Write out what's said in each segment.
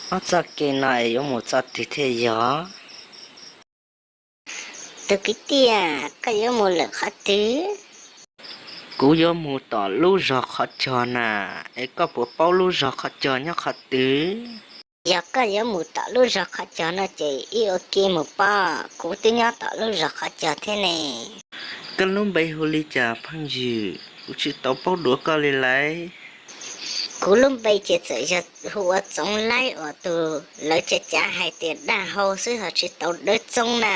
Ob txoj kev no es yuav mus txoj twg thiaj yog? Tus kwv tij, koj yuav mus lawm qhov twg? Kuv yuav mus tom lub zos qhov cog na, es koj puas paub lub zos qhov cog nyob qhov twg? Yog koj yuav mus tom lub zos qhov cog no ces wb ua ke mus pob, kuv twb nyob tom lub zos qhov cog thiab ne. Koj lub npe hu li cas phooj ywg? Kuv tsis tau paub dua koj li lauj. Kuv lub npe ces txawm yog hu ua Txoov Laib uas tus lawv cav cav hais tias Daj Hau xwb ho tsis tau Dawb Txoob na.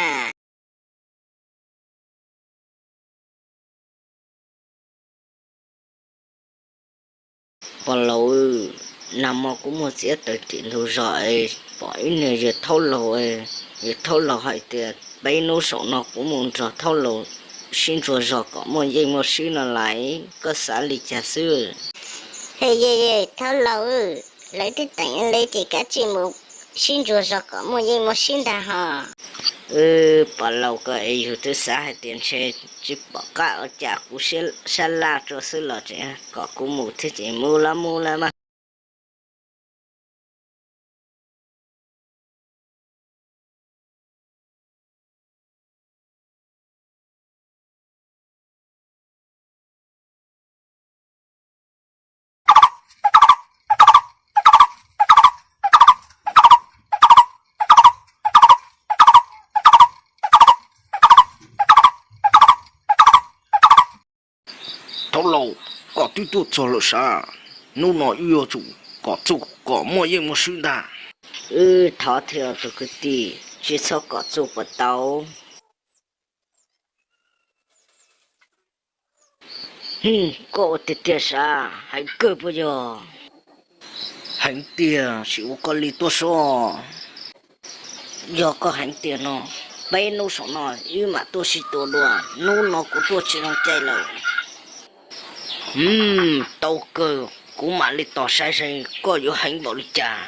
Pog laus, nag hmo kuv mus txiav taws tim ntug zos es pom ib niag yawg thaub laus, yawg thaub laus hais tias peb hnub saum no kuv mus nrog thaub laus sib ntsuas zog kom muaj yeej muaj sib no lauj, koj xav li cas xwb? Yawg thaub laus, lawv twb teem li ces kav tsij mus sib ntsuas zog kom muaj yeej muaj sib ntag ho. Pog laus, koj es yus twb xav hais tias ntshe tsis pom qab ua cas, kuv sab laj rau xwb los tseem kom kuv mus thiab ces mus los mus los mas. Thaub laus, koj twb tuaj txog lawm sav, hnub no wb yuav tsum kom txuj kom muaj yeej muaj sib ntag. Wb thov thiab tus kwv tij, tsis txhob kom txuj puas tau? Koj ua tiag tiag sav, heev kawg puas yog? Heev tiag, sim ua koj li tuaj sob. Yog koj heev tiag no, peb hnub saum no wb mam tuaj sib tua dua, hnub no kuv tuaj tsis zoo cai lawm. Tau kawg, kuv mam li tos saib saib koj yuav heev npaum li cas.